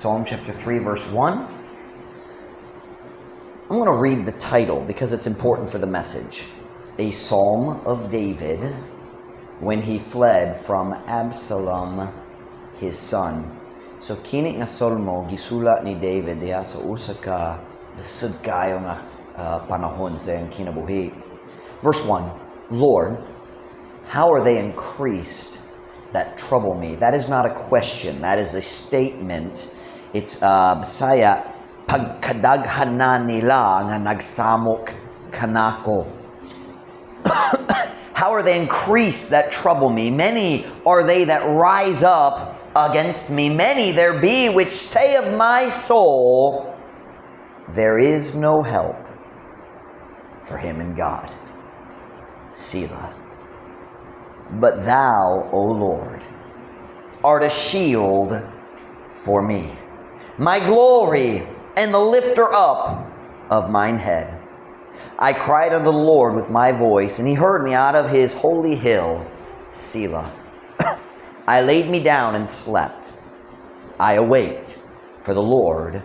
Psalm chapter 3, verse 1. I'm going to read the title because it's important for the message. A Psalm of David when he fled from Absalom, his son. So kini nga solmo gisulat ni David diha sa usa ka lisod kaayo nga panahon sa iyang kinabuhi. Verse 1, "Lord, how are they increased that trouble me?" That is not a question. That is a statement. It's Bisaya, pagkadaghanan nila nga nagsamok kanako. "How are they increased that trouble me? Many are they that rise up against me. Many there be which say of my soul, 'There is no help for him in God.' Selah. But thou, O Lord, art a shield for me, my glory and the lifter up of mine head. I cried unto the Lord with my voice, and he heard me out of his holy hill. Selah. I laid me down and slept. I awaked, for the Lord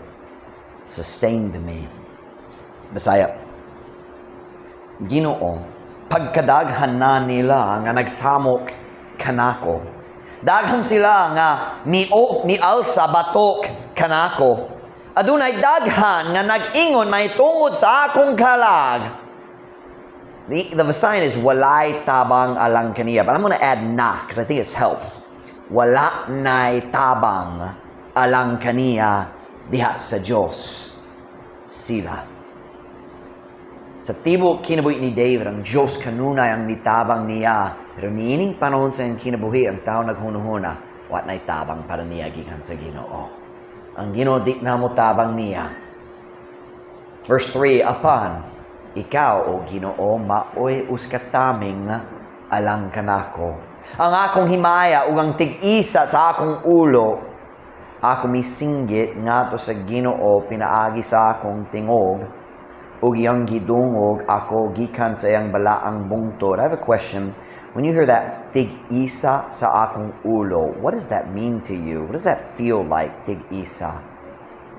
sustained me." Bisaya. Ginoo, pagkadaghan na nila nga nagsamok kanako. Daghan sila nga mialsa batok kanako. Adunay daghan nga nag-ingon mahitungod sa akong kalag. The Visayan is "walay tabang alang kaniya." But I'm going to add "na" because I think it helps. Wala nay tabang alang kaniya diha sa Diyos. Selah. Sa tibok kinabuhi ni David, ang Diyos kanunay ang mitabang niya. Pero niining panahon sa iyang kinabuhi, ang tao naghunuhuna, wa nay tabang para niya gikan sa Ginoo. Ang Ginoo di na mo tabang niya. Verse 3, "Apan, ikaw, O Ginoo, maoy usa ka taming alang kanako. Ang akong himaya ug ang tig-isa sa akong ulo, ako misinggit ngadto sa Ginoo pinaagi sa akong tingog ug iyang gidungog ako gikan sa iyang balaang bungtod." I have a question. When you hear that "tig-isa sa akong ulo," what does that mean to you? What does that feel like, tig-isa?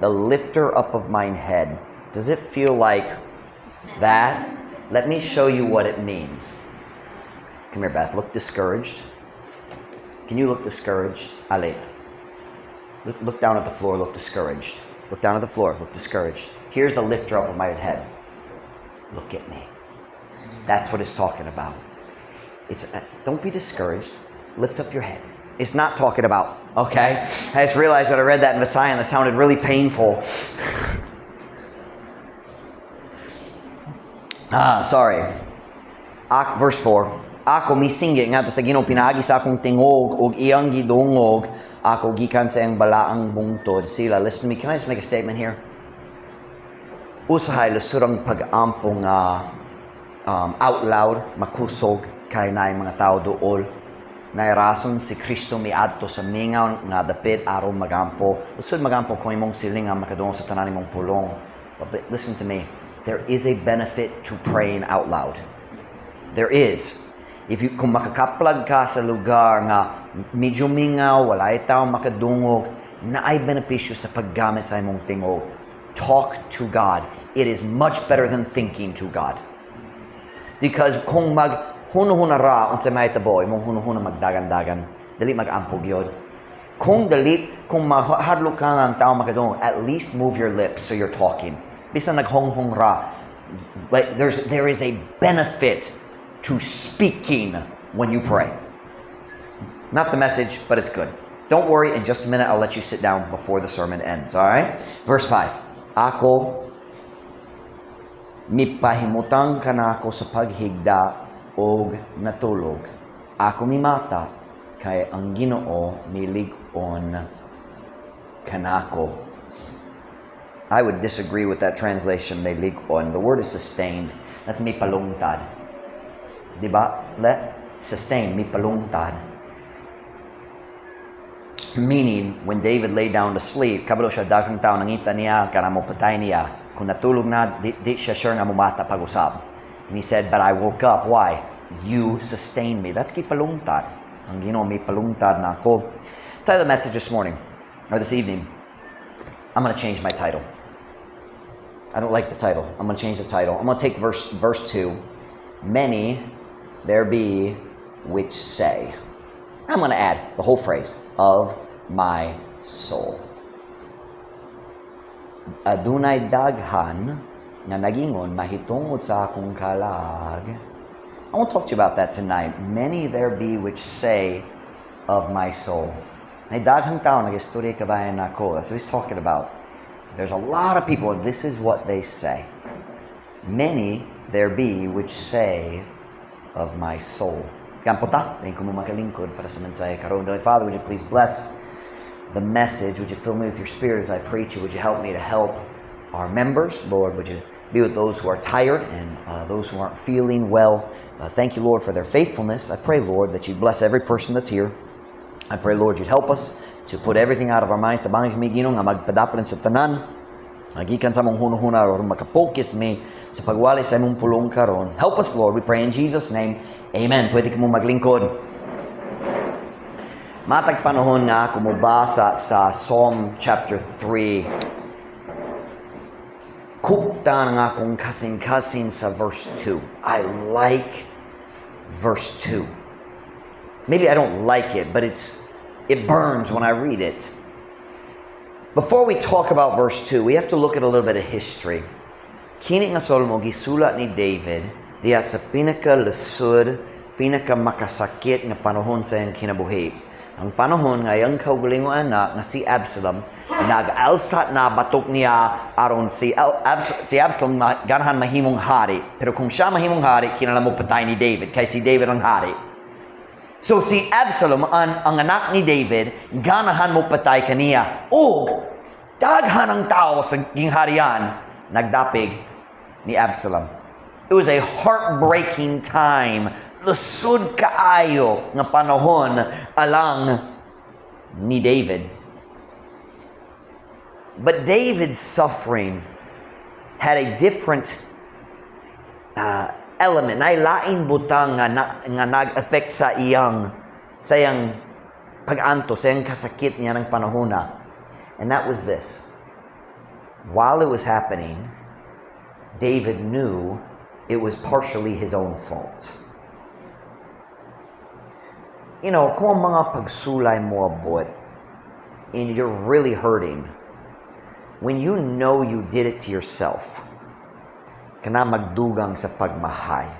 The lifter up of mine head. Does it feel like that? Let me show you what it means. Come here, Beth. Look discouraged. Can you look discouraged? Ale. Look down at the floor. Look discouraged. Look down at the floor. Look discouraged. Here's the lifter up of my head. Look at me. That's what it's talking about. It's don't be discouraged. Lift up your head. It's not talking about, okay? I just realized that I read that in Visayan and it sounded really painful. Ah, sorry. Verse 4. "Ako misinggit ngadto sa Ginoo pinaagi sa akong tingog ug iyang gidungog ako gikan sa iyang balaang bungtod." Selah. Listen to me. Can I just make a statement here? Usahay lisod ang pag-ampo nga out loud, makusog kay naay mga tao duol. Naay rason si Kristo miadto sa mingaw nga dapit aron magampo. Lisod magampo kung imong silingan makadungog sa tanan imong pulong. But listen to me. There is a benefit to praying out loud. There is. If you, kung makakaplag ka sa lugar nga medyo mingaw, walay tao makadungog, naay benepisyo sa paggamit sa imong tingog. Talk to God. It is much better than thinking to God. Because kung maghunuhuna ra unsa mahitabo, imong hunuhuna magdagan-dagan, dili mag-ampo gyud. Kung dili, kung mahadlok ka nga ang tao makadungog, at least move your lips so you're talking. Bisan naghonghong ra. But there is a benefit to speaking when you pray. Not the message, but it's good. Don't worry, in just a minute I'll let you sit down before the sermon ends, all right? Verse 5. "Ako mipahimutang kanako sa paghigda og natulog. Ako mimata kay ang Ginoo milig-on kanako." I would disagree with that translation, "milig-on." The word is "sustained." That's mipalungtad. Diba? Le? Sustain, mipalungtad. Meaning, when David lay down to sleep, kabalo siya daghang tao nangita niya, kana mo patay niya. Kung natulog na, di siya sure nga mumata pag-usab. And he said, "But I woke up." Why? "You sustained me." That's gipalungtad. Ang Ginoo mipalungtad nako. Title of the message this morning, or this evening, I'm going to change my title. I don't like the title. I'm going to change the title. I'm going to take verse 2. "Many there be which say." I'm going to add the whole phrase, "of my soul." Adunay daghan nga nagingon mahitungod sa akong kalag. I want to talk to you about that tonight. "Many there be which say of my soul." May daghang tao nag-istorya kabahin nako. That's what he's talking about. There's a lot of people, and this is what they say. "Many there be which say of my soul." Kampo ta, dayon ko mo makalingkod para sa mensahe karon. Heavenly Father, would you please bless the message? Would you fill me with your Spirit as I preach it? Would you help me to help our members? Lord, would you be with those who are tired and those who aren't feeling well? Thank you, Lord, for their faithfulness. I pray, Lord, that you bless every person that's here. I pray, Lord, you'd help us to put everything out of our minds. Tabangi kami, Ginoo, nga magpadaplan sa tanan. Gikan sa among hunahuna aron makapokus mi sa pagwali sa imong pulong karon. Help us, Lord. We pray in Jesus' name. Amen. Pwede kamo maglingkod. Matag panahon nga ako mobasa sa Psalm chapter 3, kuptan ang akong kasing-kasing sa verse 2. I like verse 2. Maybe I don't like it, but it burns when I read it. Before we talk about verse 2, we have to look at a little bit of history. Kini nga Solmo gisulat ni David diha sa pinaka-lisod, pinaka-makasakit nga panahon sa iyang kinabuhi. Ang panahon nga iyang kaugalingong anak nga si Absalom nag-alsa na batok niya aron si Absalom ganahan mahimong hari. Pero kung siya mahimong hari, kinahanglan mo patay ni David kay si David ang hari. So si Absalom, ang anak ni David, ganahan mo patay kaniya. O daghan ang tao sa gingharian nagdapig ni Absalom. It was a heartbreaking time. Lisod kaayo nga panahon alang ni David. But David's suffering had a different element. Nay lain butang nga nag-affect sa iyang pag-antos, sa iyang kasakit niya ng panahon na. And that was this. While it was happening, David knew it was partially his own fault. Kung ang mga pagsulay mo abot and you're really hurting, when you know you did it to yourself, kana magdugang sa pagmahay.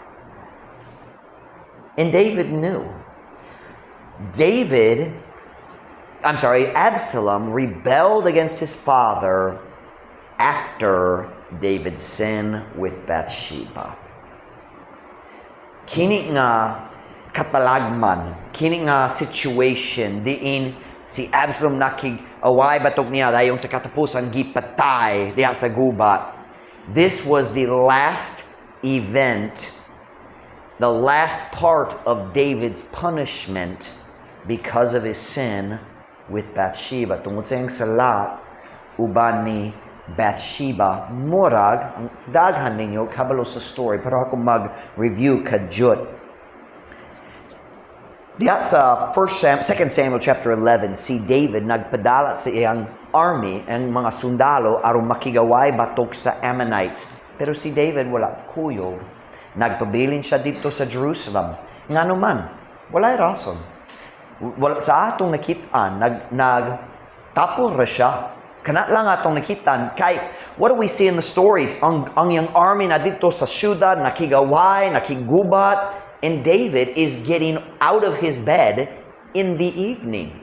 And David knew. David, I'm sorry, Absalom rebelled against his father after David's sin with Bathsheba. Kini nga katalagman, kini nga situation diin si Absalom nakig-away batok niya dayon sa katapusan gipatay diha sa gubat. This was the last event, the last part of David's punishment because of his sin with Bathsheba. Tungod sa iyang sala uban ni Bathsheba, murag, ang daghan ninyo kabalo sa story, pero ako mag-review kadyot. Diha sa 2 Samuel chapter 11, si David nagpadala sa iyang army, ang mga sundalo, aron makig-away batok sa Ammonites. Pero si David wala kuyog. Nagpabilin siya didto sa Jerusalem. Ngano man, walay rason. Wala, sa atong nakitaan, nag tapol ra siya. Kana lang atong nakitaan. Kay, what do we see in the stories? Ang iyang army na didto sa syudad, nakig-away, nakiggubat, and David is getting out of his bed in the evening.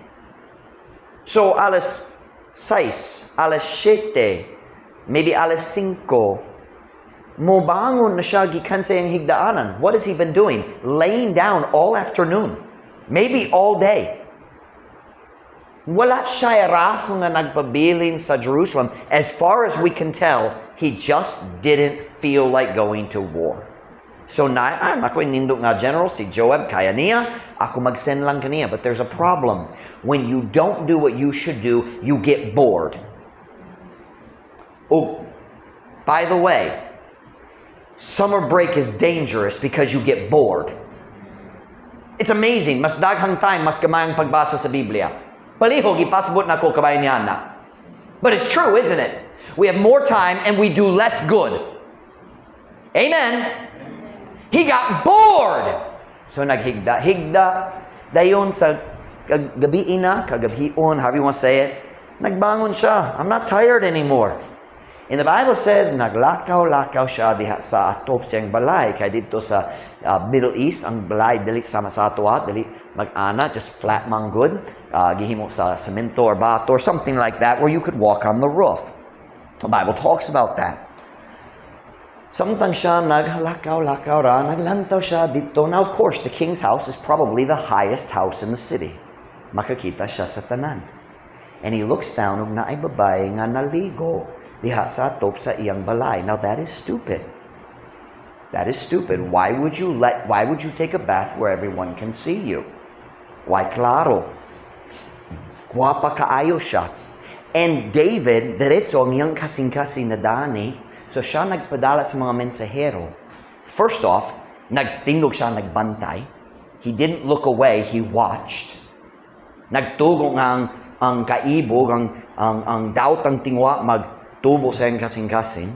So, alas 6, alas 7, maybe alas 5, mobangon na siya gikan sa iyang higdaanan. What has he been doing? Laying down all afternoon. Maybe all day. Wala siya rason nga nagpabilin sa Jerusalem. As far as we can tell, he just didn't feel like going to war. So na, ako nindot nga general, si Joab, kaya niya, ako mag-send lang kaniya. But there's a problem. When you don't do what you should do, you get bored. Oh, by the way, summer break is dangerous because you get bored. It's amazing. Mas daghang time, mas gamay ang pagbasa sa Biblia. Palihog, ipasabot nako kabahin niana. But it's true, isn't it? We have more time and we do less good. Amen. He got bored. So naghigda, higda, dayon sa gabi na, kagabhion, however you want to say it, nagbangon siya. "I'm not tired anymore." And the Bible says, naglakaw-lakaw siya diha sa atop siyang balay. Kay didto sa Middle East, ang balay dili sama sa ato, dili mag-ana, just flat man gud. Gihimo sa semento or bato or something like that where you could walk on the roof. The Bible talks about that. Samtang siya naglakaw-lakaw ra, naglantaw siya didto. Now, of course, the king's house is probably the highest house in the city. Makakita siya sa tanan. And he looks down ug naay babae nga naligo diha sa atop sa iyang balay. Now that is stupid. That is stupid. Why would you take a bath where everyone can see you? Why klaro? Gwapa kaayo siya. And David, diretso ang iyang kasing-kasing na dani, so siya nagpadala sa mga mensahero. First off, nagtingog siya, nagbantay. He didn't look away, he watched. Nagtugo nga ang kaibog, ang daotang tingwa, magtubo sa iyang kasing-kasing.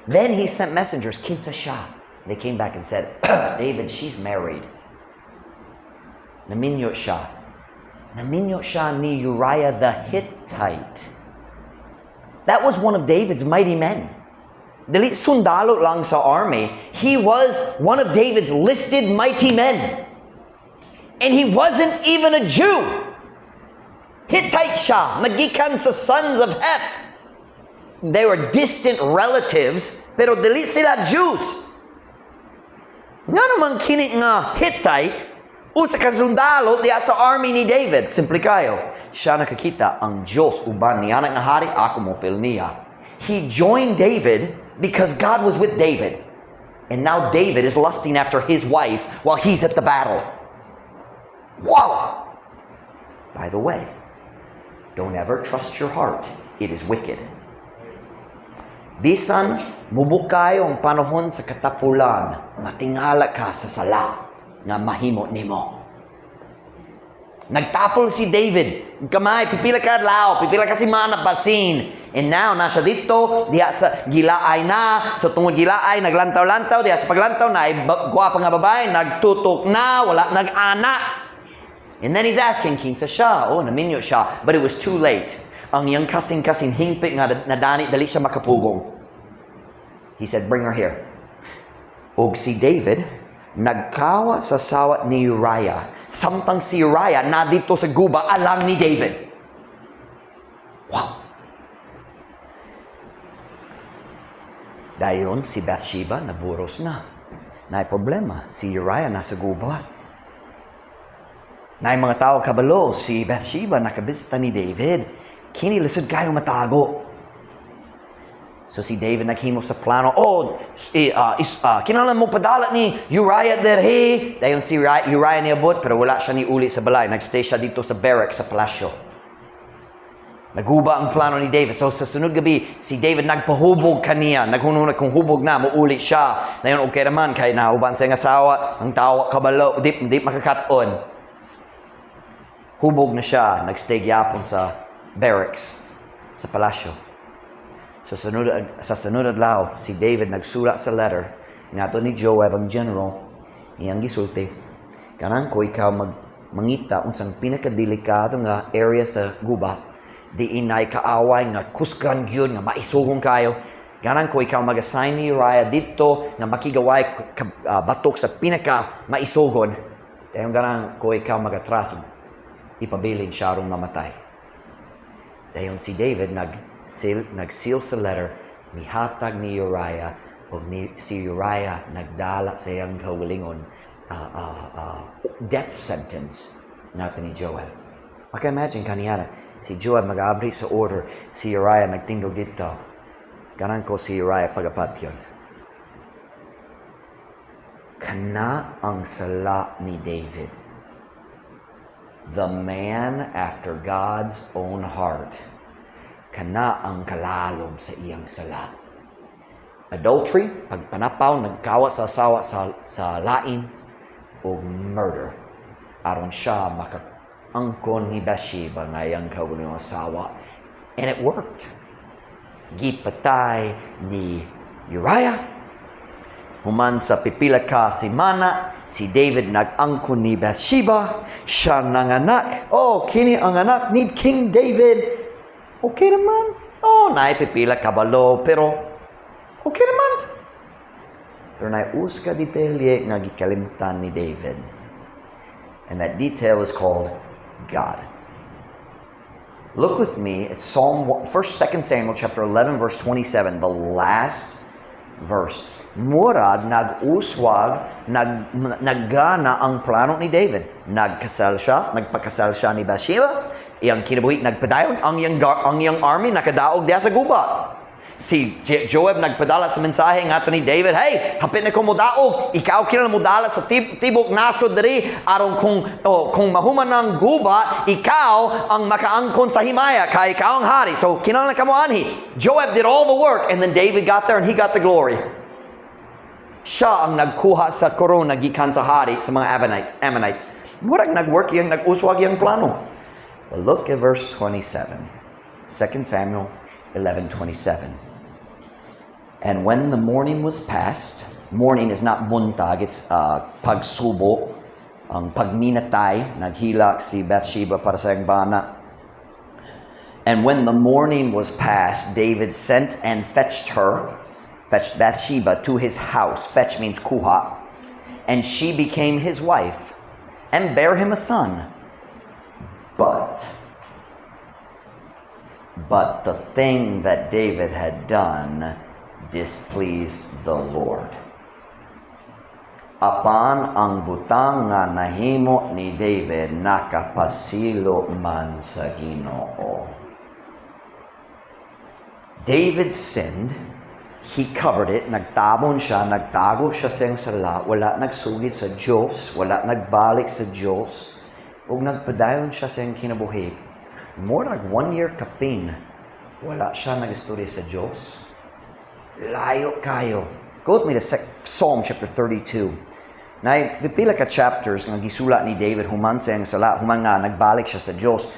Then he sent messengers, "Kinsa siya?" They came back and said, "David, she's married." Naminyo siya. Naminyo siya ni Uriah the Hittite. That was one of David's mighty men. Dili sundalo lang sa army. He was one of David's listed mighty men. And he wasn't even a Jew. Hittite siya, nagikan sa sons of Heth. They were distant relatives, pero dili sila Jews. Nga naman kini nga Hittite, usa ka sundalo diya sa army ni David. Simple kayo. Siya nakakita ang Diyos uban niya nga hari, ako mopil niya. He joined David because God was with David. And now David is lusting after his wife while he's at the battle. Wow! By the way, don't ever trust your heart. It is wicked. Bisan mubo kayo ang panahon sa katapulan, matingala ka sa sala nga mahimo nimo. Nagtapol si David. Kamay, pipila ka adlaw, pipila ka semana basin. And now, nasa didto, diha sa gilaay na. So tungod gilaay, naglantaw-lantaw, diha sa paglantaw, na gwapa nga babae, nagtutok na, wala nag-ana. And then he's asking, "Kinsa siya?" Oh, naminyo siya. But it was too late. Ang iyang kasing-kasing hingpit nga nadani, dali siya makapugong. He said, "Bring her here." Og si David, nagkawa sa asawa ni Uriah. Samtang si Uriah na didto sa guba alang ni David. Wow! Dayon si Bathsheba naburos na. Naay problema, si Uriah nasa guba. Naay mga tao kabalo, si Bathsheba nakabisita ni David. Kini lisod kayo matago. So si David naghimo sa plano, "Oh, kinahanglan mo padala ni Uriah derhi." Dayon si Uriah niabot, pero wala siya ni uli sa balay. Nagstay siya didto sa barracks sa palasyo. Naguba ang plano ni David. So sa sunod gabi, si David nagpahubog kaniya. Naghunhuna kung hubog na, muuli siya. Dayon okay naman, kay nauban sa iyang asawa, ang tawa kabalo, di makakaton. Hubog na siya, nagstay gyapon sa barracks, sa palasyo. Sa sunod adlaw, si David nagsulat sa letter ngadto ni Joab ang general, iyang gisulti, "Kanang ko ikaw mag mangita unsang pinakadelikado nga area sa guba, diin naay kaaway nga kusgan gyud nga maisugon kayo. Ganan ko ikaw mag-assign ni Uriah didto nga makigaway batok sa pinaka maisugon. Dayon ganan ko ikaw magatras, ipabilin siya aron mamatay." Dayon si David nag-seal sa letter, mihatag ni Uriah, ug ni si Uriah nagdala sa iyang kaugalingon death sentence ngadto ni Joab. Maka-imagine kaniya si Joab mag-abri sa order, si Uriah nagtindog didto. Ganan ko si Uriah pagapatyon. Kana ang sala ni David. The man after God's own heart. Kana ang kalalom sa iyang sala. Adultery, pagpanapaw, nagkawa sa asawa sa lain, o murder. Aron siya makaangkon ni Bathsheba nga iyang kaugalingong asawa. And it worked. Gipatay ni Uriah. Human sa pipila ka semana, si David nag-angkon ni Bathsheba, siya nanganak. Oh, kini ang anak ni King David. Okay naman. Oh, naay pipila ka balo, pero okay naman. Pero naay usa ka detalye nga gikalimtan ni David. And that detail is called God. Look with me at Psalm 1st, 2 Samuel chapter 11 verse 27, the last verse. Murag nag-uswag, naggana ang plano ni David. Nagkasal siya, nagpakasal siya ni Bathsheba, iyang kinabuhi nagpadayon, ang iyang army nakadaog diya sa gubat. Si Joab nagpadala sa mensahe ngadto ni David, "Hey, hapit na ko modaog, ikaw kinahanglan modala sa tibok nasod diri aron kung mahuman ng gubat, ikaw ang makaangkon sa himaya kay ikaw ang hari. So kinahanglan ka moanhi." Joab did all the work and then David got there and he got the glory. Siya ang nagkuha sa korona gikan sa hari sa mga Ammonites. Ammonites. Murag nag-work iyang nag-uswag iyang plano. But look at verse 27. 2 Samuel 11:27. And when the morning was past, morning is not buntag, it's pagsubo, ang pagminatay, naghilak si Bathsheba para sa iyang bana. And when the morning was past, David sent and fetched her, fetched Bathsheba to his house. Fetch means kuha. And she became his wife and bare him a son. But the thing that David had done displeased the Lord. Apan ang butang nga nahimo ni David nakapasilo man sa Ginoo. David sinned. He covered it. Nagtabon siya, nagtago siya sa iyang sala, wala nagsugid sa Diyos, wala nagbalik sa Diyos, ug nagpadayon siya sa iyang kinabuhi. More like one year kapin, wala siya nagistorya sa Diyos. Layo kayo. Go with me to Psalm chapter 32. Naay pipila ka chapters nga gisulat ni David human sa iyang sala, human nga nagbalik siya sa Diyos.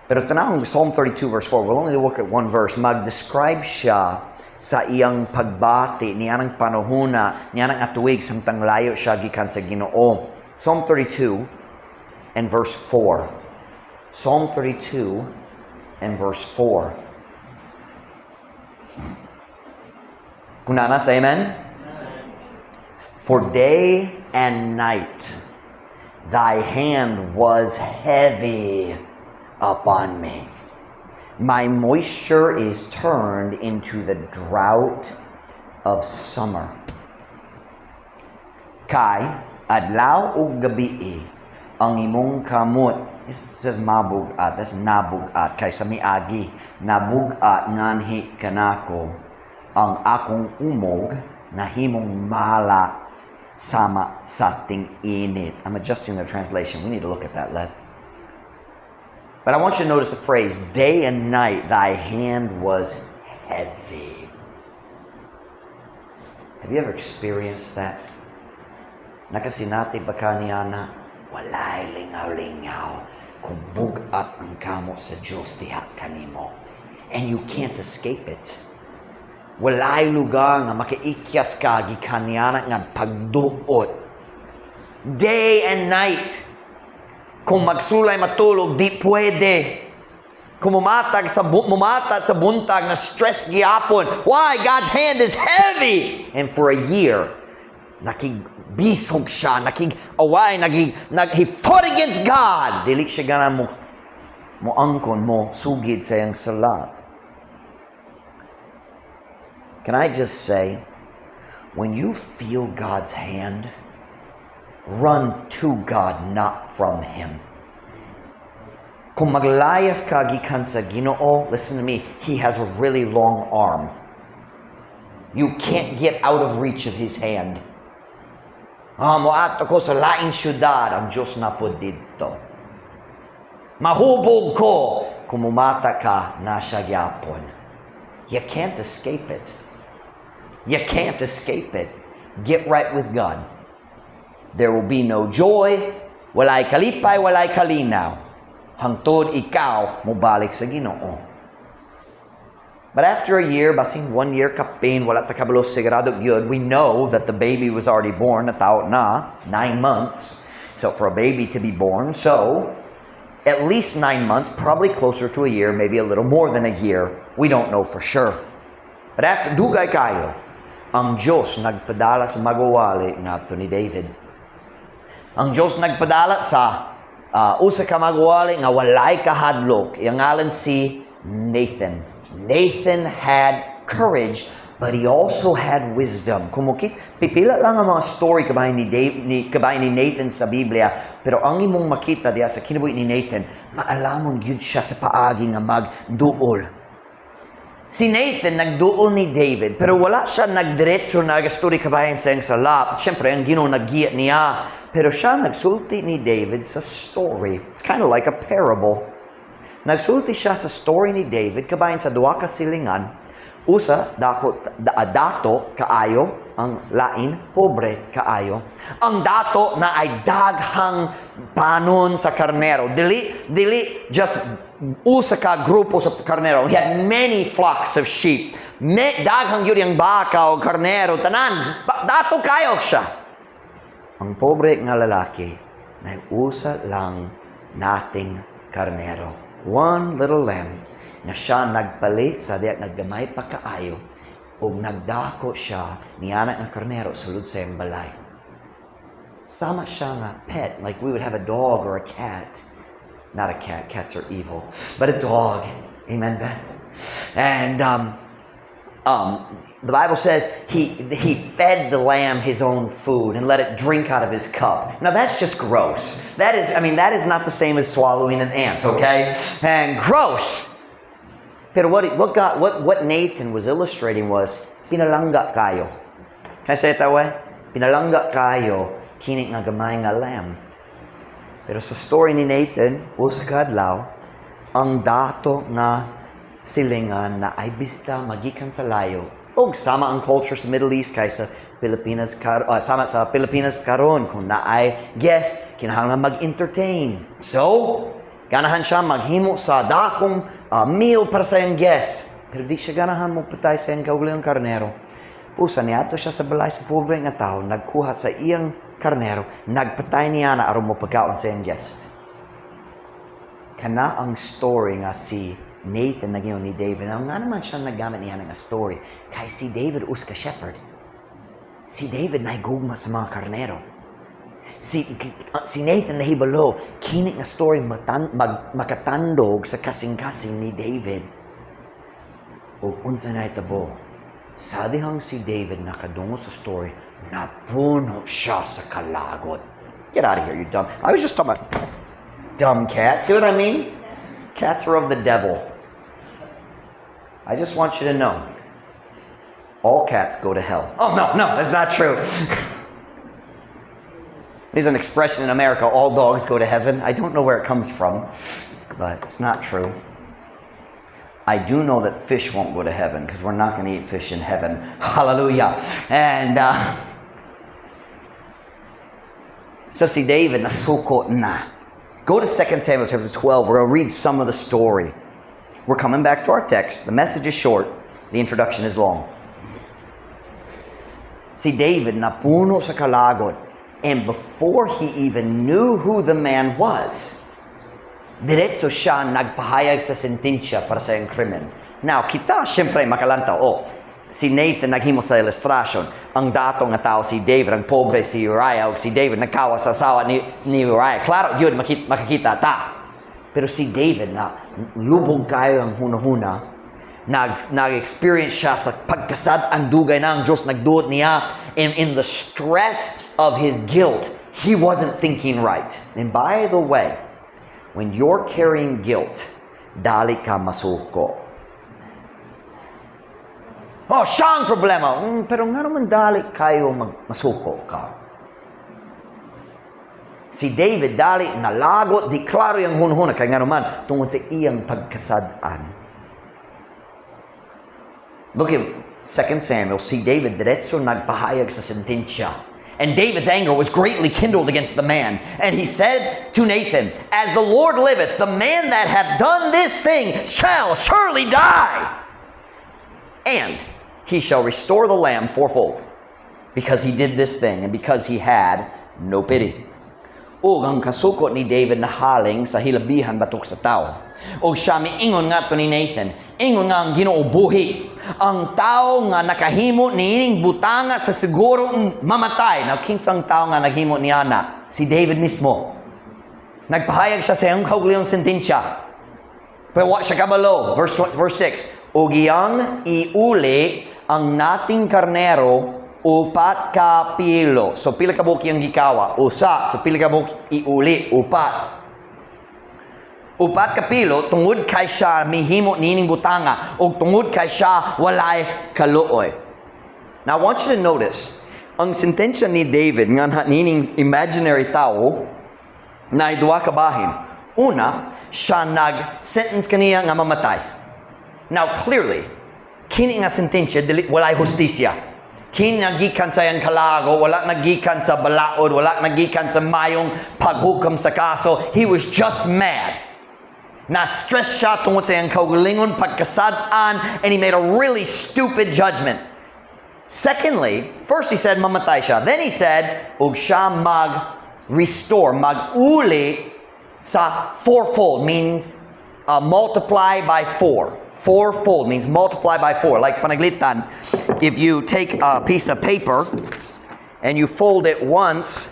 Pero tanawang Psalm 32 verse 4, we'll only look at one verse, mag-describe siya sa iyang pagbati niyanang panahona, niyanang atuig samtang layo siya gikan sa Ginoo. Psalm 32 and verse 4. Psalm 32 and verse 4. Kung naa na, say amen. For day and night thy hand was heavy upon me. My moisture is turned into the drought of summer. Kay adlaw ug gabii ang imong kamot, it says mabugat, that's nabugat kay sa miagi, nabugat nganhi kanako, ang akong umog nahimong mala sama sa ting-init. I'm adjusting the translation. We need to look at that, Led. But I want you to notice the phrase, "Day and night thy hand was heavy." Have you ever experienced that? Nakasinati ba ka niana? Walay lingaw-lingaw kung bugat ang kamot sa Diyos diha kanimo. And you can't escape it. Walay lugar nga makaikyas ka gikan niana nga pagduot. Day and night. Kung magsulay matulog, di pwede. Kung mumata sa buntag na stress gihapon. Why? God's hand is heavy. And for a year, nakigbisog siya, nakig-away, he fought against God. Dili siya gana mo angkon mo sugid sa iyang sala. Can I just say, when you feel God's hand, run to God, not from Him. Kung maglayas ka gikan sa Ginoo, listen to me, He has a really long arm. You can't get out of reach of His hand. Ah, moadto ko sa laing syudad, ang Diyos naa pod didto. Mahubog ko, kung mumata ka, naa siya gyapon. You can't escape it. You can't escape it. Get right with God. There will be no joy, walay kalipay, walay kalinaw. Hangtod ikaw mobalik sa Ginoo. But after a year, basin one year kapin, wala ta kabalo sigurado gyud, we know that the baby was already born, natawo na, 9 months. So for a baby to be born, so at least 9 months, probably closer to a year, maybe a little more than a year. We don't know for sure. But after dugay kayo, ang Diyos nagpadala sa magwawali ngadto ni David. Ang Diyos nagpadala sa usa ka magwawali nga walay kahadlok. Iyang ngalan si Nathan. Nathan had courage, but he also had wisdom. Kung pipila lang ang mga story kabahin ni Nathan sa Biblia, pero ang imong makita diya sa kinabuhi ni Nathan, maalamon gyud siya sa paagi nga magduol. Si Nathan nagduol ni David, pero wala siya nagdiretso na gastorya kabahin sa iyang sala. Siyempre, ang Ginoo naggiya niya. Pero siya nagsulti ni David sa story. It's kind of like a parable. Nagsulti siya sa story ni David kabahin sa duha ka silingan. Usa dako dato kaayo, ang lain pobre kaayo. Ang dato naay daghang panon sa karnero. Dili just usa ka grupo sa karnero. He had many flocks of sheep. Daghang gyud ang baka o karnero tanan. Dato kayo siya. Ang pobre nga lalaki naay usa lang nating karnero. One little lamb nga siya nagpalit sa diya naggamay pa kaayo ug nagdako siya niana nga karnero sulod sa iyang balay. Sama siya nga pet, like we would have a dog or a cat. Not a cat, cats are evil, but a dog. Amen, Beth? And the Bible says he fed the lamb his own food and let it drink out of his cup. Now that's just gross. That is, I mean, that is not the same as swallowing an ant, okay? And gross. Pero what Nathan was illustrating was, pinalangga kayo. Can I say it that way? Pinalangga kayo, kini nga gamay nga lamb. Pero sa story ni Nathan, usa ka adlaw, ang dato nga silingan naay bisita magikan sa layo. Og sama ang culture sa Middle East kaysa Pilipinas sama sa Pilipinas karon, kung naay guest, kinahanglan mag-entertain. So, ganahan siya maghimo sa dakong meal para sa iyang guest. Pero di siya ganahan mo patay sa iyang kaugalingong karnero. Usa niadto siya sa balay sa pobre nga tao, nagkuha sa iyang karnero, nagpatay niya na aron mo pagkaon sa iyang guest. Kana ang story nga si Nathan nag ni David. Ang nga naman siya naggamit niya nga story. Kay si David usa ka shepherd. Si David naigugma sa mga karnero. Si Nathan nahibalo, kini nga story makatandog sa kasing-kasing ni David. Ug unsa na itabo? Sa dihang si David nakadungog sa story, napuno siya sa kalagot. Get out of here, you dumb. I was just talking about dumb cat. See what I mean? Cats are of the devil. I just want you to know all cats go to hell. Oh, no, that's not true. There's an expression in America, "All dogs go to heaven." I don't know where it comes from, but it's not true. I do know that fish won't go to heaven because we're not going to eat fish in heaven. Hallelujah. And so si David nasuko na. Go to 2 Samuel chapter 12. We're going to read some of the story. We're coming back to our text. The message is short. The introduction is long. Si David napuno sa kalagot. And before he even knew who the man was, diretso siya nagpahayag sa sentensya para sa iyang krimen. Now, kita, siyempre, makalantaw. Oh, si Nathan naghimo sa illustration. Ang dato nga tao si David, ang pobre si Uriah, ug si David nagkawas sa asawa ni Uriah. Klaro, yun, makikita ta. Pero si David na lubog kayo ang hunahuna, nag-experience siya sa pagkasad ang dugay na ang Diyos nagduot niya, and in the stress of his guilt, he wasn't thinking right. And by the way, when you're carrying guilt, dali ka masuko. Oh, siya ang problema. Pero nga naman dali kayo masuko ka. Si David dali nalagot, di klaro yung hunhuna kay nga naman tungod sa iyang pagkasad-an. Look at 2 Samuel, si David diretso nagpahayag sa sentensya. And David's anger was greatly kindled against the man. And he said to Nathan, "As the Lord liveth, the man that hath done this thing shall surely die." And he shall restore the lamb fourfold, because he did this thing and because he had no pity. Ug ang kasuko ni David nahaling sa hilabihan batok sa tao. Ug siya miingon ngadto ni Nathan, "Ingon nga ang Ginoo buhi, ang tao nga nakahimo niining butanga sa siguro mamatay." Now, kinsang tao nga naghimo niana? Si David mismo. Nagpahayag siya sa iyang kaugalingong sentensya. Pero wa siya kabalo. Verse 6. "Ug iyang iuli ang nating karnero upat ka pilo." So pila ka buok iyang gikawa? Usa. So pila ka buok iuli? Upat. Upat ka pilo tungod kay siya mihimo niining butanga ug tungod kay siya walay kaluoy. Now I want you to notice ang sentensya ni David nga niining imaginary tao na duha ka bahin. Una, siya nag-sentence kaniya nga mamatay. Now clearly, kini nga sentensya dili walay hustisya. Kini nagikan sa iyang kalago, wala nagikan sa balaod, wala nagikan sa mayong paghukom sa kaso. He was just mad. Na-stress siya tungod sa iyang kaugalingon pagkasad-an, and he made a really stupid judgment. Secondly, first he said mamatay siya. Then he said, ug siya mag-restore, mag-uli sa fourfold, meaning multiply by four. Fourfold means multiply by four. Like panaglitan, if you take a piece of paper and you fold it once,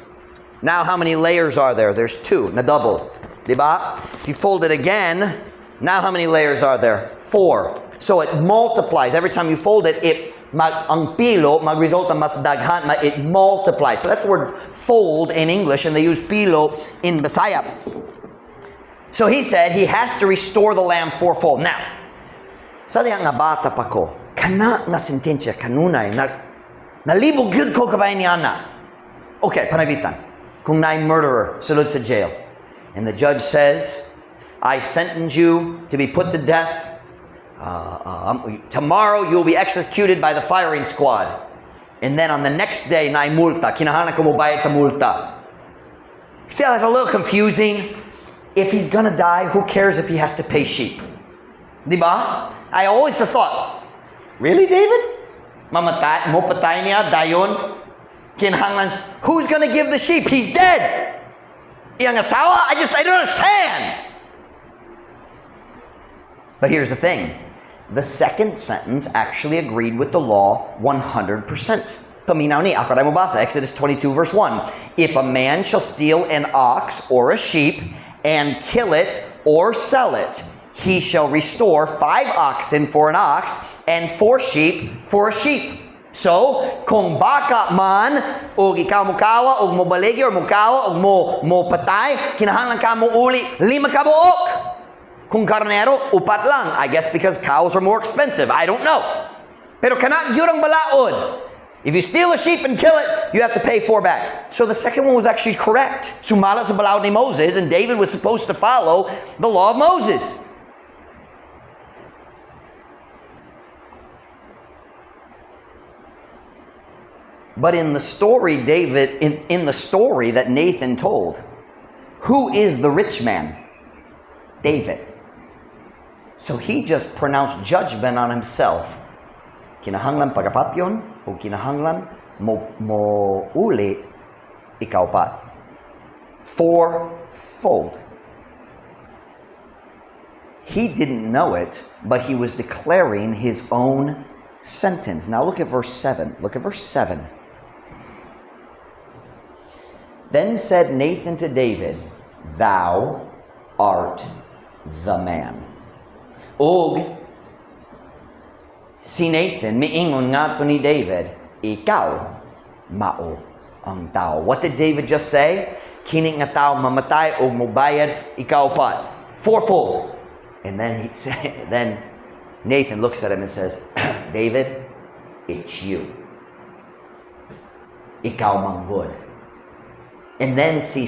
now how many layers are there? There's two, na double. Diba? If you fold it again, now how many layers are there? Four. So it multiplies. Every time you fold it, it mag, ang pilo magresulta mas daghan, it multiplies. So that's the word "fold" in English, and they use "pilo" in Bisaya. So he said he has to restore the lamb fourfold. Now, sa diha nga bata pa ko, kana nga sentensya kanunay na nalibog gyud ko kabay ni ana. Okay, panaglitan. Kung naay murderer sulod sa jail, and the judge says, "I sentence you to be put to death. Tomorrow you'll be executed by the firing squad." And then on the next day, naay multa. Kinahanglan ko mobayad sa multa. See how that's a little confusing? If he's gonna die, who cares if he has to pay sheep? Di ba? I always just thought, really, David? Mamatay, mo patay niya, dayon, kinahanglan, who's gonna give the sheep? He's dead. Iyang asawa? I don't understand. But here's the thing. The second sentence actually agreed with the law 100%. Paminaw ni, ako rin mobasa, Exodus 22 verse 1. "If a man shall steal an ox or a sheep and kill it or sell it, he shall restore five oxen for an ox and four sheep for a sheep." So, kung baka man, o ikaw mukawa, o mobaligi, or mukawa, o mo patay, kinahanglan ka mo uli, lima ka buok. Kung karnero, upat lang. I guess because cows are more expensive. I don't know. Pero kana gyud ang balaod. If you steal a sheep and kill it, you have to pay four back. So the second one was actually correct. Sumala sa balaod ni Moses, and David was supposed to follow the law of Moses. But in the story that Nathan told, who is the rich man? David. So he just pronounced judgment on himself. Kinahanglan pagapatyon o kinahanglan mo uli ikaupat. Fourfold. He didn't know it, but he was declaring his own sentence. Now look at verse 7. Look at verse 7. "Then said Nathan to David, 'Thou art the man.'" Ug si Nathan miingon ngadto ni David, "Ikaw mao ang tao." What did David just say? Kini nga tao mamatay og mobayad ikaupat. Fourfold. And then he said, then Nathan looks at him and says, "David, it's you. Ikaw manggod." And then si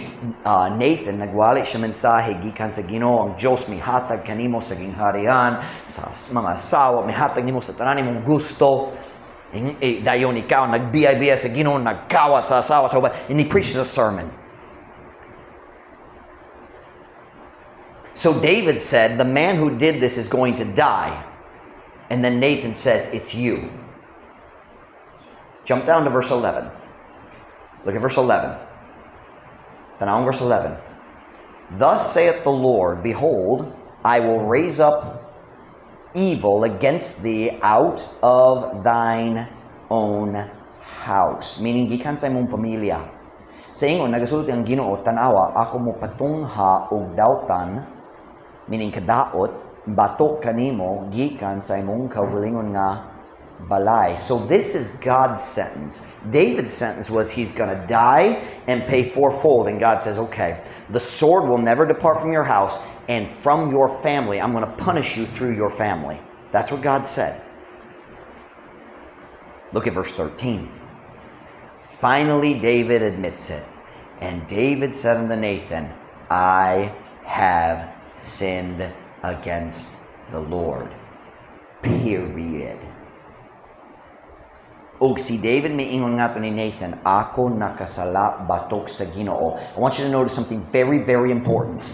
Nathan, nagwali siya mensahe gikan sa Ginoo, ang Diyos mihatag kanimo sa gingharian, sa mga asawa, mihatag nimo sa tanan nimong gusto. Eh, dayon ikaw nagbiya-biya sa Ginoo, nagkawa sa asawa sa uban, and he preaches a sermon. So David said, "The man who did this is going to die." And then Nathan says, "It's you." Jump down to verse 11. Look at verse 11. Tan-awang verse 11. "Thus saith the Lord, Behold, I will raise up evil against thee out of thine own house." Meaning, gikan sa imong pamilya. Sa ingon, nagasulti ang Ginoo, "Tanawa, ako mo patungha og dautan," meaning kadaot, "batok kanimo gikan sa imong kaugalingon nga balay." So this is God's sentence. David's sentence was he's going to die and pay fourfold. And God says, "Okay, the sword will never depart from your house and from your family. I'm going to punish you through your family." That's what God said. Look at verse 13. Finally, David admits it. "And David said unto Nathan, I have sinned against the Lord." Period. Ug si David miingon ngadto ni Nathan, "Ako nakasala batok sa Ginoo." I want you to notice something very, very important.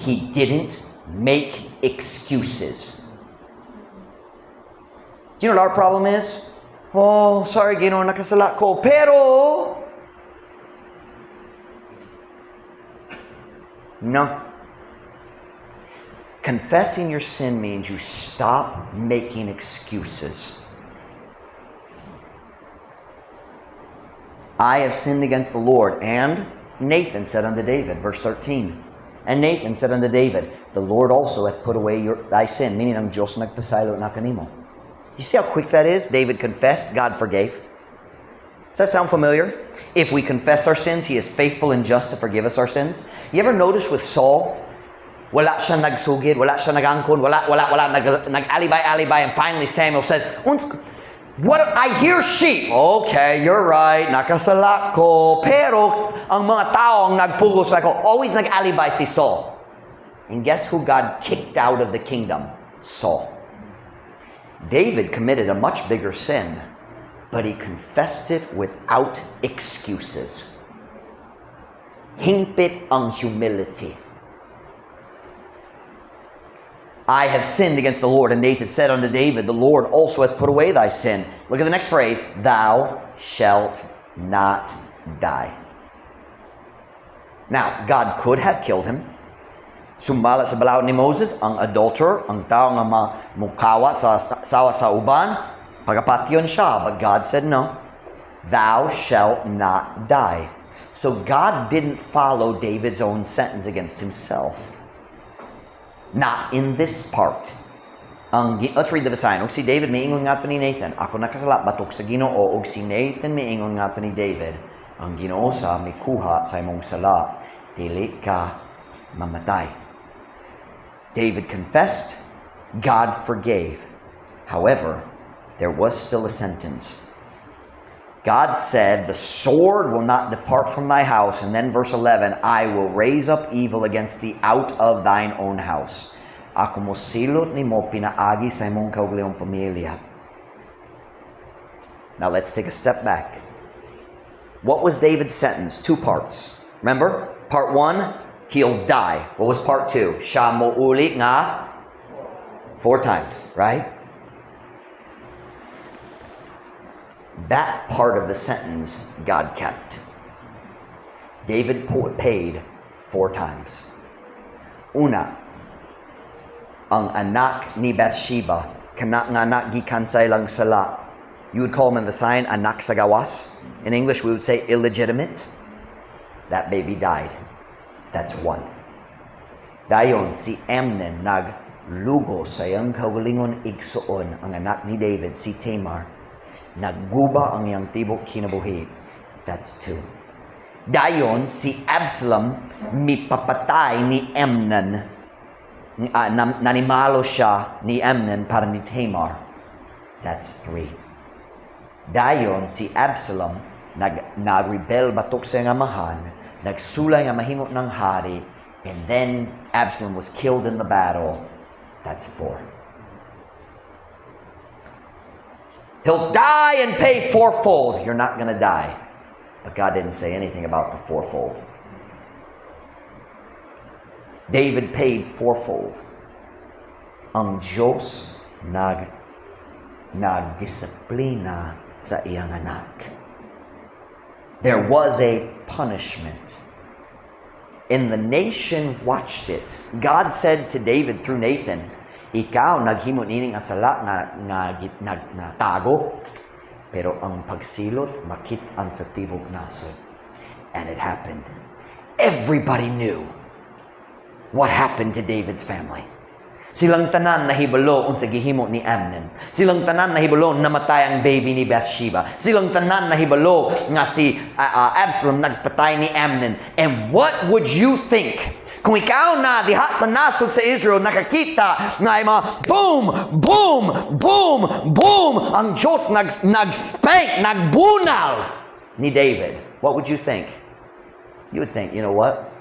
He didn't make excuses. Do you know what our problem is? "Oh, sorry, Ginoo, nakasala ko. Pero," no. Confessing your sin means you stop making excuses. "I have sinned against the Lord." And Nathan said unto David, verse 13. "And Nathan said unto David, The Lord also hath put away thy sin," meaning ang Diyos nagpasaylo na kanimo. You see how quick that is? David confessed, God forgave. Does that sound familiar? If we confess our sins, He is faithful and just to forgive us our sins. You ever notice with Saul, wala siya nagsugid, wala siya nagangkon, wala, wala, wala, nag-alibay, alibay, and finally Samuel says, "What, I hear sheep." "Okay, you're right, nakasala ko, pero ang mga tao ang nagpugos ako." Always nag-alibay si Saul. And guess who God kicked out of the kingdom? Saul. David committed a much bigger sin, but he confessed it without excuses. Hingpit ang humility. "I have sinned against the Lord." And Nathan said unto David, "The Lord also hath put away thy sin." Look at the next phrase. "Thou shalt not die." Now, God could have killed him. Sumala sa balaod ni Moses, ang adulterer, ang tao nga mukawa sa sawa sa uban, pagapatyon siya. But God said, "No, thou shalt not die." So God didn't follow David's own sentence against himself. Not in this part. Let's read the Visayan. "Ug si David miingon ngadto ni Nathan, Ako nakasala batok sa Ginoo. Ug si Nathan miingon ngadto ni David, Ang Ginoo sa mikuha sa imong sala, dili ka mamatay." David confessed, God forgave. However, there was still a sentence. God said, "The sword will not depart from thy house." And then verse 11, "I will raise up evil against thee out of thine own house." Ako mosilot nimo pinaagi sa imong kaugalingong pamilya. Now let's take a step back. What was David's sentence? Two parts. Remember? Part one, he'll die. What was part two? Siya mouli nga four times, right? That part of the sentence God kept. David paid four times. Una, ang anak ni Bathsheba, kana nga anak gikan sa ilang sala. You would call him in Visayan, anak sa gawas. In English, we would say illegitimate. That baby died. That's one. Dayon, si Amnon naglugo sa iyang kaugalingon igsuon, ang anak ni David, si Tamar. Nagguba ang iyang tibok kinabuhi. That's two. Dayon, si Absalom mipapatay ni Amnon. Nanimalo siya ni Amnon para ni Tamar. That's three. Dayon, si Absalom nagrebel batok sa iyang amahan, nagsulay nga mahimo ng hari, and then Absalom was killed in the battle. That's four. He'll die and pay fourfold. You're not going to die. But God didn't say anything about the fourfold. David paid fourfold. Ang Diyos nagtuman. Nagdisiplina sa iyang anak. There was a punishment. And the nation watched it. God said to David through Nathan, "Ikaw naghimo nining nga sala nga natago, pero ang pagsilot makit-an sa tibok nasod." And it happened. Everybody knew what happened to David's family. Silang tanan nahibalo unsa gihimo ni Amnon. Silang tanan nahibalo namatay ang baby ni Bathsheba. Silang tanan nahibalo nga si Absalom nagpatay ni Amnon. And what would you think kung ikaw na diha sa nasod sa Israel, nakakita nga ay mga boom, boom, boom, boom, ang Diyos nag-spank, nagbunal ni David? What would you think? You would think, "You know what?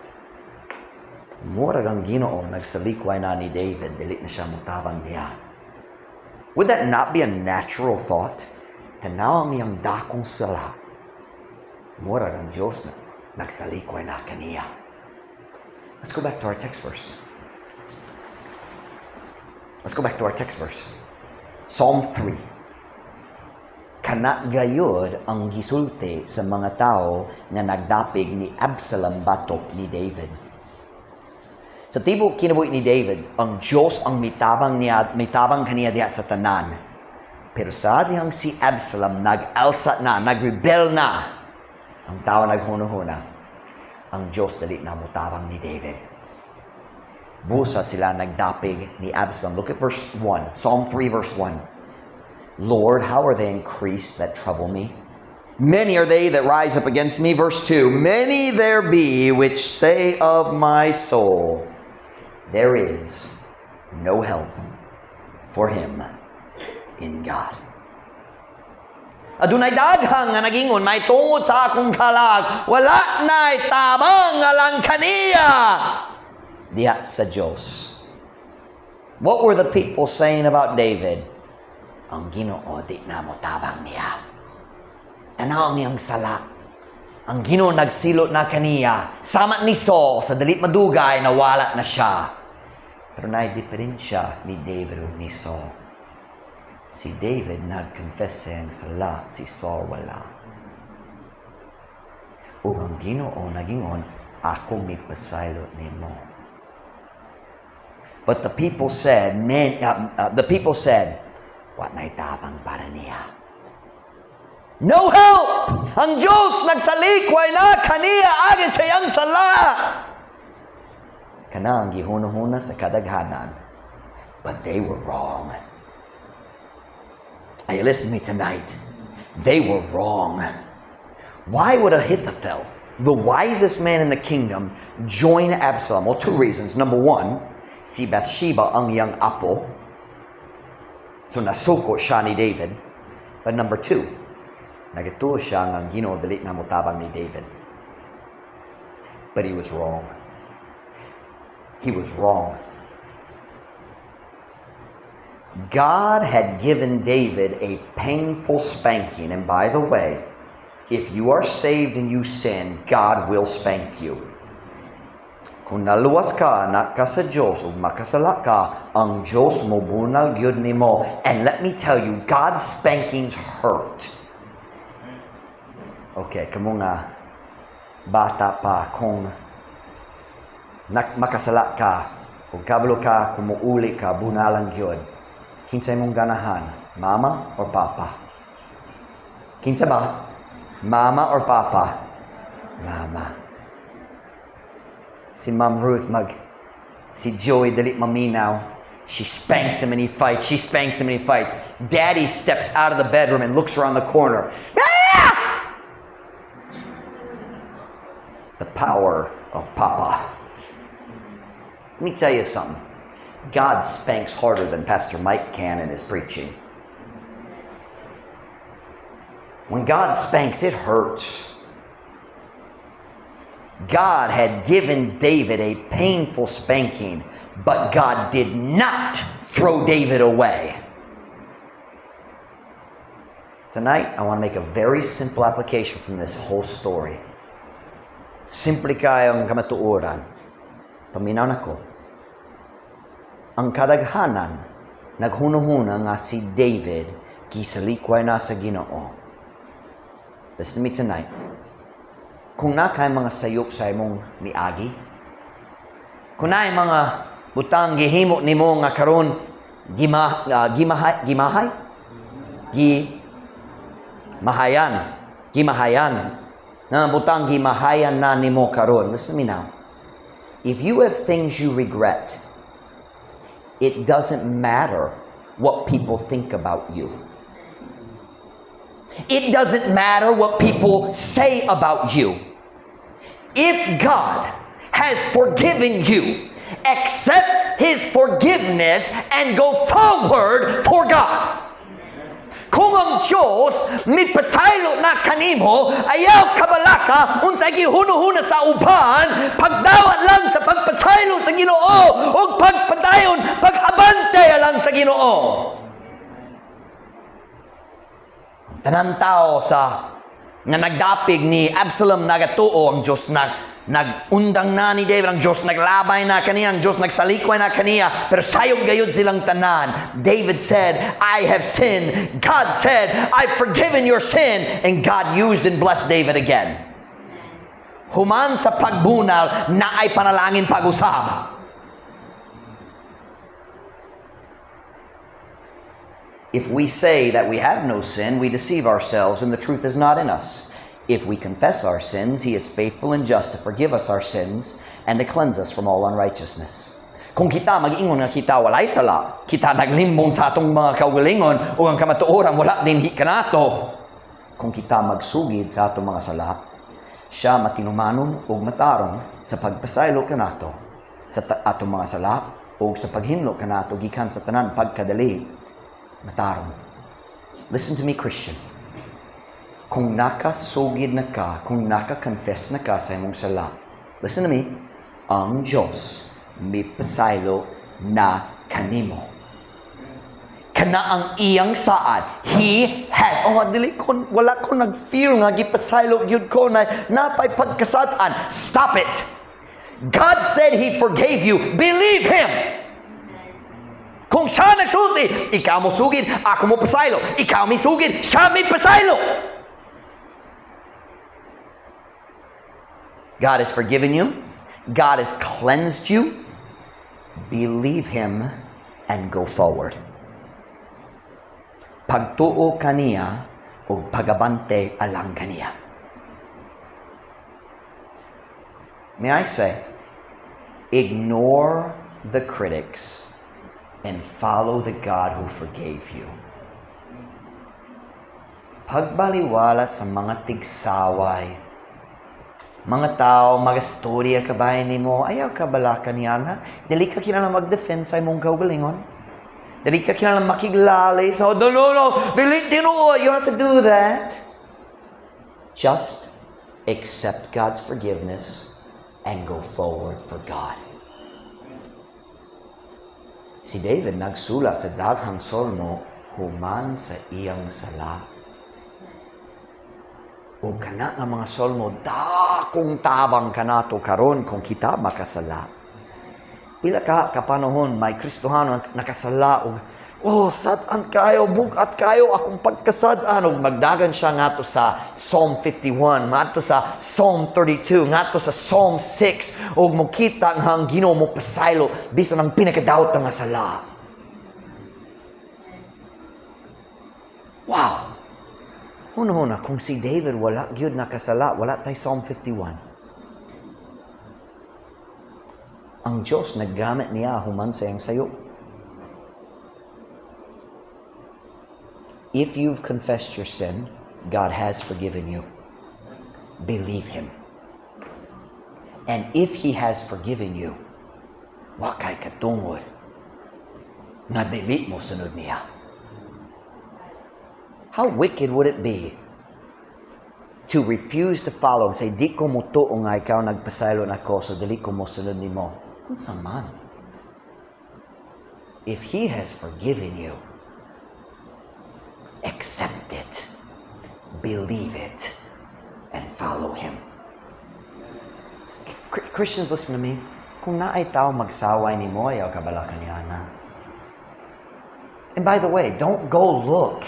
Murag ang Ginoo nagsalikway na ni David, dili na siya mutabang niya." Would that not be a natural thought? Tanaw ang iyang dakong sala. Murag ang Diyos na nagsalikway na kaniya. Let's go back to our text verse. Let's go back to our text verse. Psalm 3. Kana gayud ang gisulti sa mga tao nga nagdapig ni Absalom batok ni David. Sa tibok kinabuhi ni David, ang Diyos ang mitabang niya, mitabang kaniya diha sa tanan. Pero sa dihang si Absalom nag-alsa na, nag-rebel na, ang tao naghuna-huna, ang Diyos dili na mutabang ni David. Busa sila nagdapig ni Absalom. Look at verse 1. Psalm 3 verse 1. "Lord, how are they increased that trouble me? Many are they that rise up against me." Verse 2. "Many there be which say of my soul, 'There is no help for him in God.'" Adunay daghang nga nagingon may tungod sa akong kalag, wala na'y tabang alang kaniya diha sa Diyos. What were the people saying about David? Ang Ginoo di na mo tabang niya. Tanaw ang iyang sala. Ang Ginoo nagsilot na kaniya. Sama ni Saul, sa dili madugay nawala na siya. Pero naay diferensya ni David ug ni Saul. Si David nag-confess sa iyang sala, si Saul wala. Ug ang Ginoo nagingon, "Ako mipasaylot nimo." But the people said, man, the people said, "Wa na'y tabang para niya. No help! Ang Diyos nagsalikway na kaniya agin sa iyang sala." Kana ang gihuna-huna sa kadaghanan. But they were wrong. Hey, listen to me tonight. They were wrong. Why would Ahithophel, the wisest man in the kingdom, join Absalom? Well, two reasons. Number one, si Bathsheba ang iyang apo. So nasuko siya ni David. But number two, nagatuo siya nga ang Ginoo dili na motabang ni David. But he was wrong. He was wrong. God had given David a painful spanking. And by the way, if you are saved and you sin, God will spank you. Kung naluwas ka, anak ka sa Diyos, ug makasala ka, ang Diyos mo bunal gyud nimo. And let me tell you, God's spankings hurt. Okay, kamo nga bata pa, kung makasala ka, ug kabalo ka, kung muuli ka, bunalan gyud. Kinsay mong ganahan, mama or papa? Kinsa ba? Mama or papa? Mama. Si Ma'am Ruth si Joey dili maminaw. She spanks him and he fights. She spanks him and he fights. Daddy steps out of the bedroom and looks around the corner. Ah! The power of Papa. Let me tell you something. God spanks harder than Pastor Mike can in his preaching. When God spanks, it hurts. God had given David a painful spanking, but God did not throw David away. Tonight, I want to make a very simple application from this whole story. Simple kayo ang kamatuoran. Paminaw nako. Ang kadaghanan, naghunuhuna nga si David Gisalikway na sa Ginoo. Listen to me tonight. Kung naa kay mga sayop sa imong miagi, kung naay mga butang gihimo nimo nga karon gimahay, gimahay, gimahayan, gimahayan, na butang gimahayan na nimo karon. Listen to me now. If you have things you regret, it doesn't matter what people think about you. It doesn't matter what people say about you. If God has forgiven you, accept His forgiveness and go forward for God. Kung ang Diyos mipasaylo na kanimo, ayaw kabalaka unsay gihunuhuna sa uban, pagdawat lang sa pagpasaylo sa Ginoo ug pagpadayon, pag-abante lang sa Ginoo. Ang tanan tao sa nga nagdapig ni Absalom nagatuo ang Diyos nagundang na ni David, ang Diyos naglabay na kaniya, ang Diyos nagsalikway na kaniya, pero sayop gayud silang tanan. David said, "I have sinned." God said, "I've forgiven your sin." And God used and blessed David again. Human sa pagbunal, naay panalangin pag-usab. If we say that we have no sin, we deceive ourselves and the truth is not in us. If we confess our sins, He is faithful and just to forgive us our sins and to cleanse us from all unrighteousness. Kung kita mag-ingon nga kita walay sala, kita naglimbong sa atong mga kaugalingon ug ang kamatuoran wala dinhi kanato. Kung kita magsugid sa atong mga sala, siya matinumanon ug matarong sa pagpasaylo kanato sa atong mga sala ug sa paghinlo kanato gikan sa tanan pagkadali matarong. Listen to me, Christian. Kung nakasugid na ka, kung naka-confess na ka sa imong sala, listen to me, ang Diyos mipasaylo na kanimo. Kana ang iyang saad. He has, oh, dili ko, wala ko nag-feel nga gipasaylo gyud ko na napay pagkasad-an. Stop it! God said He forgave you. Believe Him! Kung siya nagsulti, ikaw mo sugid, ako mo pasaylo. Ikaw mi sugid, siya mi pasaylo. God has forgiven you. God has cleansed you. Believe Him and go forward. Pagtuo kaniya o pagabante alang kaniya. May I say, ignore the critics and follow the God who forgave you. Pagbaliwala sa mga tigsaway, mga tao, magastorya ka ba nimo, ayaw ka balaka niya na, dili ka kinahanglan mag-defend sa imong kaugalingon. Dili ka kinahanglan makiglali. So, no, dili tinuod. You don't have to do that. Just accept God's forgiveness and go forward for God. Si David nagsulat sa daghang solmo human sa iyang sala. O kana nga mga solmo, dakong tabang kanato karon kung kita makasala. Pila ka kapanahon may Kristohano nakasala og oh, sad-an kayo, bugat kayo akong pagkasad-an, og magdagan siya ngadto sa Psalm 51, ngadto sa Psalm 32, ngadto sa Psalm 6, og mokita nga ang Ginoo mo pasaylo bisan ang pinakadawat nga sala. Wow. Huna-huna, kung si David wala gyud nakasala, wala tay Psalm 51. Ang Diyos naggamit niya human sa iyang sayo. If you've confessed your sin, God has forgiven you. Believe Him. And if He has forgiven you, wa kay katungod nga dili mo sunod niya. How wicked would it be to refuse to follow and say, "Di ko motuo nga ikaw nagpasaylo nako, so dili ko mosunod nimo"? Unsa man? If He has forgiven you, accept it, believe it, and follow Him. Christians, listen to me. Kung naay tao magsaway nimo, ayaw kabalakan niya na. And by the way, don't go look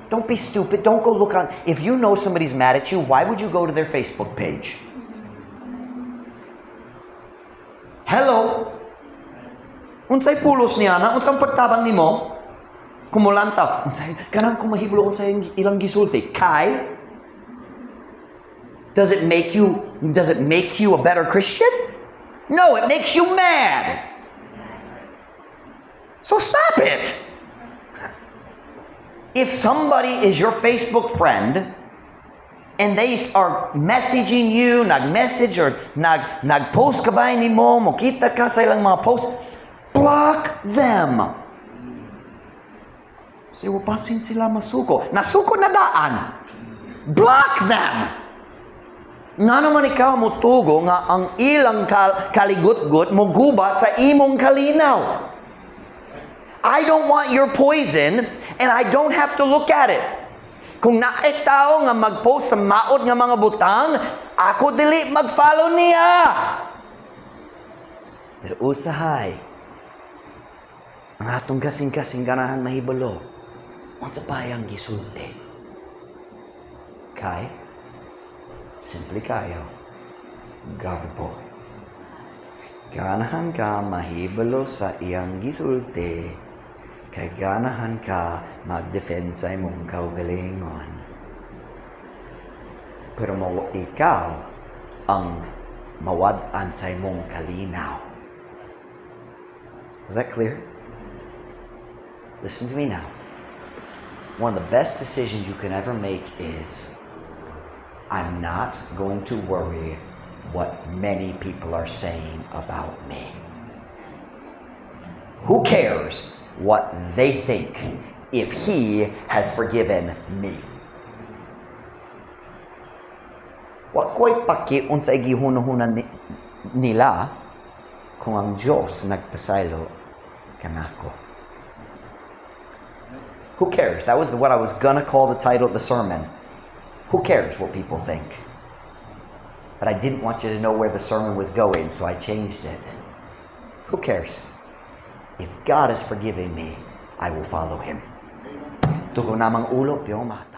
Don't be stupid. Don't go look on. If you know somebody's mad at you, why would you go to their Facebook page? Hello? Unsay pulos niya na? Unsang pagtabang nimo? Kumulantaw. Unsay kanang kung mahibalo unsay ilang gisulti. Kay does it make you a better Christian? No, it makes you mad. So stop it. If somebody is your Facebook friend and they are messaging you, nag-message or nag-post ka ba nimo, mokita ka sa ilang mga post, block them. Say, "Well, basin sila masuko." Nasuko na daan. Block them. Nga naman ikaw motugo nga ang ilang kaligutgut moguba sa imong kalinaw. I don't want your poison and I don't have to look at it. Kung naay tao nga mag-post sa maot nga mga butang, ako dili mag-follow niya. Pero usahay, ang atong kasing-kasing ganahan mahibalo, unsa pa ang gisulti? Kay, simple kayo, garbo. Ganahan ka mahibalo sa iyang gisulti, kay ganahan ka magdefend sa imong kaugalingon. Pero ikaw ang mawad-an sa imong kalinaw. Was that clear? Listen to me now. One of the best decisions you can ever make is, "I'm not going to worry what many people are saying about me. Who cares what they think if He has forgiven me?" Wa ko'y paki unsay gihuna-huna nila kung ang Diyos nagpasaylo kanako. Who cares? That was what I was gonna call the title of the sermon. Who cares what people think? But I didn't want you to know where the sermon was going, so I changed it. Who cares? If God is forgiving me, I will follow Him. Tugo namang ulo, pero mata.